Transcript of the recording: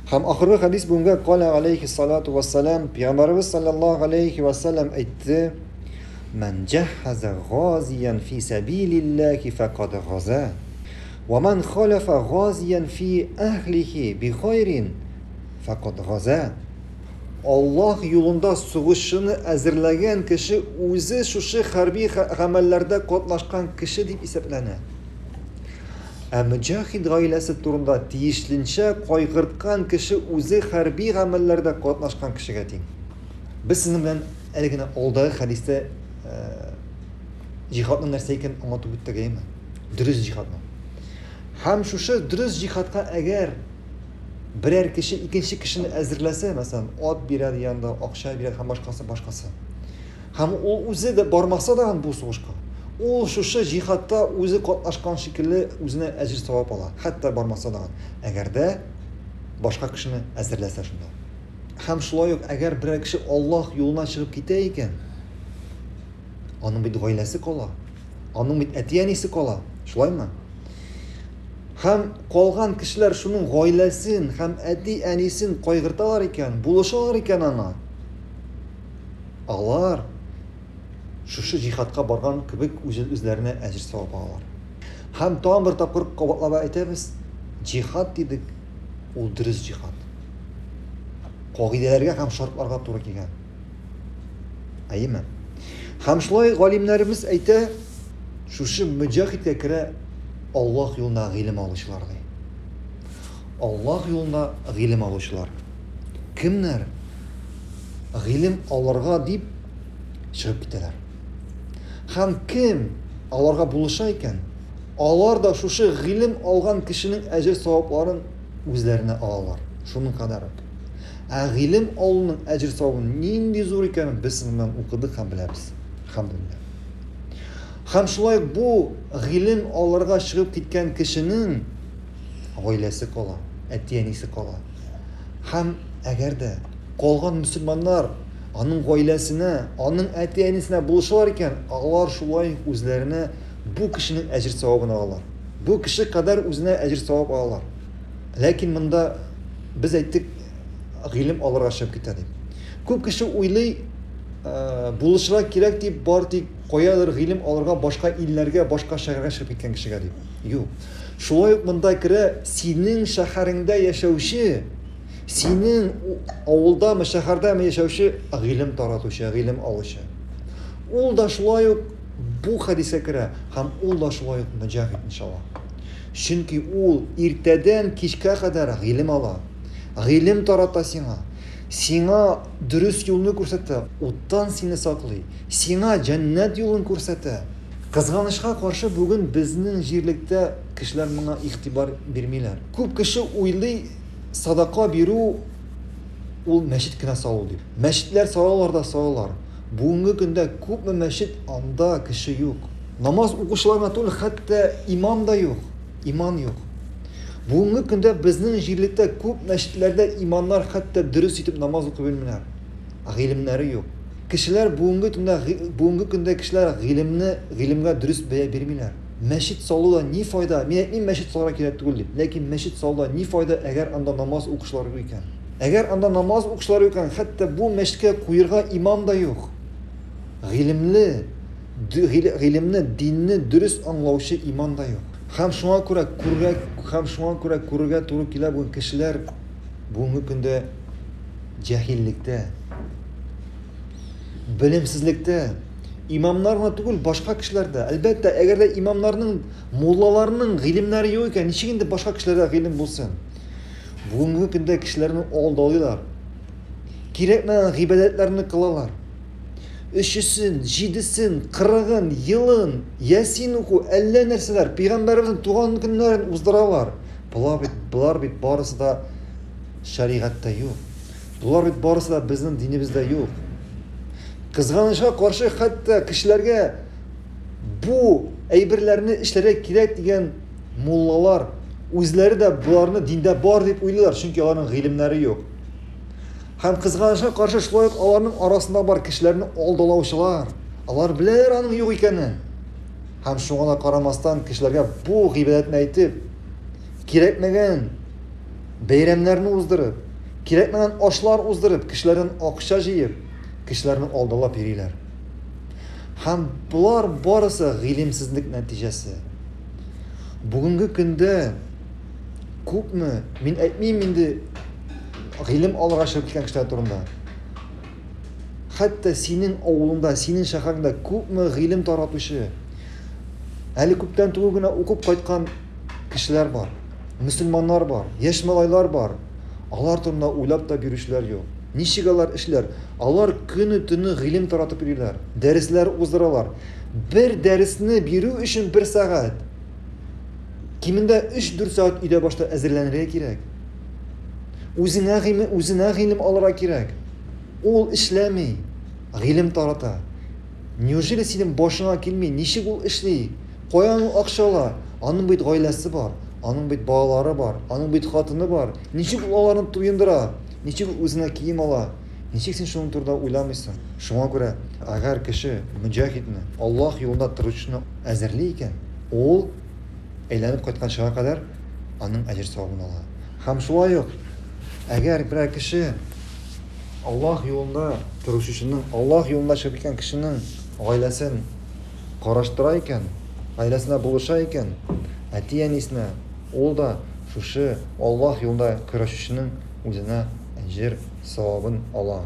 Һәм ахыргы хәдис бүгенгә кала алейхи салату вассалам, пәйгамбәребез саллаллаһу алейхи вассалам әйтте: "Ман җаххаза газиян фи сабилиллахи факад газа. Ва ман халафа газиян фи әһлихи би хайрин факад газа." Аллаһ юлында сугышчыны әзерләгән кеше үзе шушы хәрби гамәлләрдә катнашкан кеше дип исәпләнә. Ә мөҗаһид гаиләсе турында тиешленчә кайгырткан кеше үзе хәрби гамәлләрдә катнашкан кешегә тиң. Без сезнең белән әле генә алдагы хәдистә җихадның нәрсә икәнен аңлатып үттек, әйеме? Дөрес җихадның. Һәм шушы дөрес җихадка әгәр берәр кеше икенче кешене әзерләсә, мәсәлән, ат бирә дигәндә, акча бирә һәм башкасы, башкасы. Һәм ул үзе дә бармаса да бу сугышка, ул шушы җихадта үзе катнашкан шикелле үзенә әҗер савап ала, хәтта бармаса да, әгәр дә башка кешене әзерләсә шунда. Һәм шулай ук, әгәр берәр кеше Аллаһ юлына чыгып китә икән, аның бит гаиләсе кала, аның бит әти-әнисе кала, шулаймы? Һәм калган кешеләр шуның гаиләсен һәм әти-әнисен кайгырталар икән, булышалар икән аңа, алар шушы җихадка барган кебек үзләренә әҗер савап алалар. Һәм тагын бер тапкыр кабатлап әйтәбез, җихад дидек, ул дөрес җихад. Кагыйдәләргә һәм шартларга туры килгән. Әйеме? Һәм шулай галимнәребез әйтә, шушы мөҗаһидкә керә Аллаһ юлына гыйлем алучылар ди. Аллаһ юлына гыйлем алучылар. Кемнәр гыйлем алырга дип чыгып китәләр. Һәм кем аларга булыша икән, алар да шушы гыйлем алган кешенең әҗер савапларын үзләренә алалар. Шуның кадәр үк. Ә гыйлем алуның әҗер савабы нинди зур икәнен без сезнең белән укыдык һәм беләбез. Әлхәмдүлилләһ. Һәм шулай бу гыйлем алырга чыгып киткән кешенең гаиләсе кала, әти-әнисе кала. Һәм әгәр дә калган мөселманнар аның гаиләсенә, аның әти-әнисенә булышалар икән, алар шулай үзләренә бу кешенең әҗер савабын алалар. Бу кеше кадәр үзенә әҗер савап алалар. Ләкин монда без әйттек, гыйлем алырга чыгып китә дип. Күп кеше уйлый, булышырга кирәк дип, бар тик каядыр гыйлем алырга башка илләргә, башка шәһәргә чыгып киткән кешегә дип. Юк. Шулай ук монда керә синең шәһәреңдә яшәүче, синең авылдамы, шәһәрдәме яшәүче гыйлем таратучы, гыйлем алучы. Ул да шулай ук бу хәдискә керә һәм ул да шулай ук мөҗаһид иншалла. Чөнки ул иртәдән кичкә кадәр гыйлем ала. Гыйлем тарата сиңа. Сиңа дөрес юлны күрсәтә, уттан сине саклый. Сиңа җәннәт юлын күрсәтә. Кызганычка каршы, бүген безнең җирлектә кешеләр моңа игътибар бирмиләр. Күп кеше уйлый, садака бирү ул мәчет кенә салу дип. Мәчетләр салалар да салалар. Бүгенге көндә күпме мәчет, анда кеше юк. Намаз укучылар гына түгел, хәтта имам да юк. Иман юк. Бүгенге көндә безнең җирлектә күп мәчетләрдә имамнар хәтта дөрес итеп намаз укый белмиләр. Гыйлемнәре юк. Кешеләр бүгенге көндә бүгенге көндә кешеләр гыйлемне гыйлемгә дөрес бәя бирмиләр. Мәчет салуда ни файда? Мин әйтмим мәчет салырга кирәк түгел дип. Ләкин мәчет салуда ни файда, әгәр анда намаз укучылар юк икән? Әгәр анда намаз укучылар юк икән, хәтта бу мәчеткә куерга имам да юк. Гыйлемле, гыйлемне, динне дөрес аңлаучы имам да юк. Һәм шуңа күрә күрергә, һәм шуңа күрә күрергә туры килә бүген кешеләр бүгенге көндә җаһиллектә, белемсезлектә, имамнар гына түгел, башка кешеләр дә. Әлбәттә, әгәр дә имамнарның, муллаларның гыйлемнәре юк икән, ничек инде башка кешеләрдә гыйлем булсын? Бүгенге көндә кешеләрне алдалыйлар. Кирәкмәгән гыйбадәтләрне кылалар. Өчесен, җидесен, кырыгын, елын, ясин уку, әллә нәрсәләр, пәйгамбәребезнең туган көннәрен уздыралар. Болар бит, болар бит барысы да шәригатьтә юк. Болар бит барысы да безнең динебездә юк. Кызганычка каршы, хәтта кешеләргә бу әйберләрне эшләргә кирәк дигән муллалар үзләре дә боларны диндә бар дип уйлыйлар, чөнки аларның гыйлемнәре юк. Һәм кызганычка каршы шулай ук аларның арасында бар кешеләрне алдалаучылар. Алар беләләр аның юк икәнен. Һәм шуңа да карамастан кешеләргә бу гыйбадәтне әйтеп, кирәкмәгән. Бәйрәмнәрне уздырып, кирәкмәгән ашлар уздырып, кешеләрдән акча җыеп, кешеләрне алдалап йөриләр. Һәм болар барысы гыйлемсезлек нәтиҗәсе. Бүгенге көндә күпме, мин әйтмим инде гыйлем алырга чыгып киткән кешеләр турында. Хәтта синең авылыңда, синең шәһәреңдә күпме гыйлем таратучы, әле күптән түгел генә укып кайткан кешеләр бар, мөселманнар бар, яшь малайлар бар. Алар турында уйлап та бирүчеләр юк. Ничек алар эшләр? Алар көне-төне гыйлем таратып йөриләр, дәресләр уздыралар. Бер дәресне бирү өчен бер сәгать. Кимендә 3-4 сәгать өйдә башта әзерләнергә кирәк. Үзенә гыйлем, үзенә гыйлем алырга кирәк. Ул эшләми, гыйлем тарата. Неужели синең башыңа килми, ничек ул эшли? Каян ул акча ала? Аның бит гаиләсе бар, аның бит балалары бар, аның бит хатыны бар. Ничек ул аларны туендыра? Ничек ул үзенә кием ала? Ничек син шуның турында уйламыйсың? Шуңа күрә, әгәр кеше мөҗаһидны, Аллаһ юлында торучыны әзерли икән, ул әйләнеп кайтканчыга кадәр аның әҗер-савабын ала. Һәм шулай ук, әгәр берәр кеше Аллаһ юлында торучының, Аллаһ юлында чыгып киткән кешенең гаиләсен караштыра икән, гаиләсенә булыша икән, әти-әнисенә, ул да шушы Аллаһ юлында көрәшүченең үзенә әҗер, савабын ала.